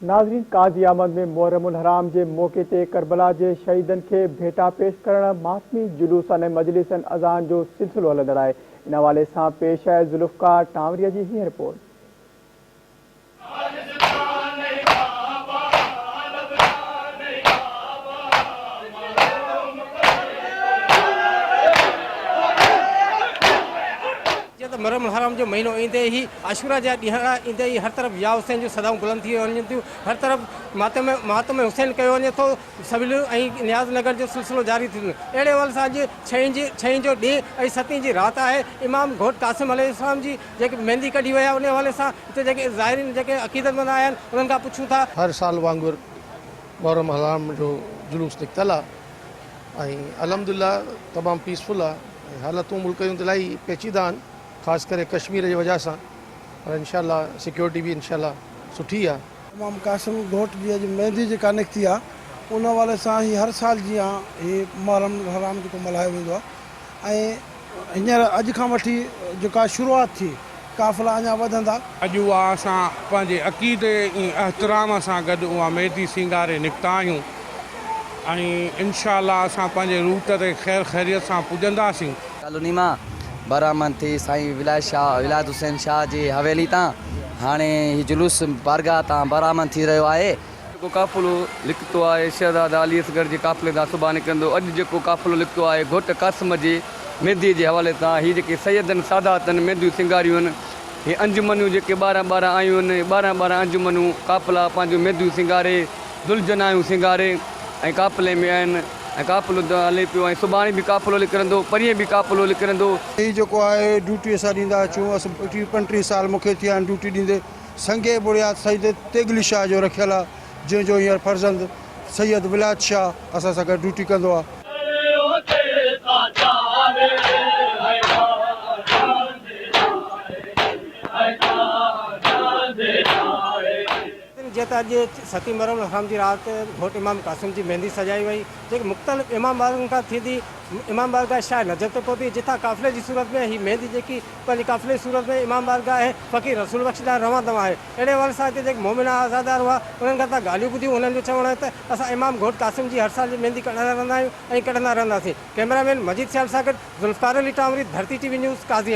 ناظرين قاضي احمد ۾ محرم الحرام جي موقعي تي ڪربلا جي شهيدن کي ڀيٽا پيش ڪرڻ ماتمي جلوسن ۽ مجلسن اذان جو سلسلو هلندڙ آهي ان حوالي سان پيش آهي ذوالفقار ٽانوري جي هيء رپورٽ. جيئن ته محرم الحرام جو مهينو ايندي ئي عاشورا جا ڏينهن ايندي ئي هر طرف يا حسين جون صدائون بلند ٿي وڃن ٿيون، هر طرف ماتم ماتم حسين ڪيو وڃي ٿو، سويليون ۽ نياز نگر جو سلسلو جاري ٿي وڃي ٿو. اهڙي حوالي سان اڄ ڇهين جي ڇهين جو ڏينهن ۽ ستين جي رات آهي، امام گهوٽ قاسم عليه السلام جي جيڪي ميندي ڪڍي وئي آهي ان حوالي سان هتي جيڪي زائرين جيڪي عقيدتمند آيا آهن انهن کان پڇون ٿا. هر سال وانگر محرم الحرام جو جلوس نڪتل آ ۽ الحمدلله تمام پيسفل آ ۽ حالتون ملڪ جون ته الاهي پيچيده آهن خاص ڪري ڪشمير جي وجه سان پر انشاء الله سيڪيورٽي به انشاء الله سٺي آ. امام قاسم گهوٽ جي اڄ ميندي جيڪا نڪتي آ ان حوالي سان هي هر سال جيان هي محرم الحرام جيڪو ملهايو ويندو آ ۽ هينئر اڄ کان وٺي جيڪا شروعات ٿي قافلا اڃا وڌندا. اڄ اها اسان پنهنجي عقيدي ۽ احترام سان گڏ اها ميندي سينگاري نڪتا آهيون ۽ انشاء الله اسان پنهنجي روٽ تي خير خيريت سان پڄنداسين. ڪالوني مان برآمد ٿي سائين ولايت شاهه ولايت حسين شاهه جي حويلي تان هاڻي هي جلوس بارگاهه تان برآمد ٿي رهيو آهي. جيڪو قافلو نڪتو آهي شهزاده علي اصغر جي قافلي تان سڀان نڪرندو اڄ جيڪو قافلو نڪتو آهي گهوٽ قاسم جي ميندي جي حوالي سان هي جيڪي سيدن ساداتن مينديون سينگاريون آهن هي انجمنون جيڪي 12 12 آيون آهن 12 12 انجمنون قافلا پنهنجون مينديون سينگاري ذوالجناحيون سينگاري ۽ قافلي ۾ آهن ۽ قافلو هلي پيو ۽ سڀاڻي به قافلو نڪرندو پرينء به قافلو نڪرندو. هي جيڪو آهي ڊيوٽي اسان ڏيندا اچون اسان 30 35 سال مون کي ٿيا آهن ڊيوٽي ڏيندي سنگي بڻياد سيد تيغلي شاهه جو رکيل آهي، جنهن جو هينئر فرزند سيد ولايت شاهه اسان سان گڏ ڊيوٽي ڪندو آهي. جيئن ته اڄ ستين محرم الحرام جي رات گهوٽ امام قاسم جي ميندي سجائي وئي، جيڪي مختلف امام بارگاهن کان ٿيندي امام بارگاهه شاهه نجف تي پهتي، جتان قافلي جي صورت ۾ هي ميندي جيڪي پنهنجي قافلي جي صورت ۾ امام بارگاهه فقير رسول بخش ڏانهن روان دوان آهي. اهڙي حوالي سان هتي جيڪي مومن عزادار هئا، انهن کان اسان ڳالهيون ٻڌيون، انهن جو چوڻ آهي ته اسان امام گهوٽ قاسم جي هر سال جي ميندي ڪڍندا رهندا آهيون ۽ ڪڍندا رهنداسين. ڪئميرا مين مجيد سيال سان گڏ Zulfiqar Ali Tanwari, Dharti T V news, Qazi Ahmed.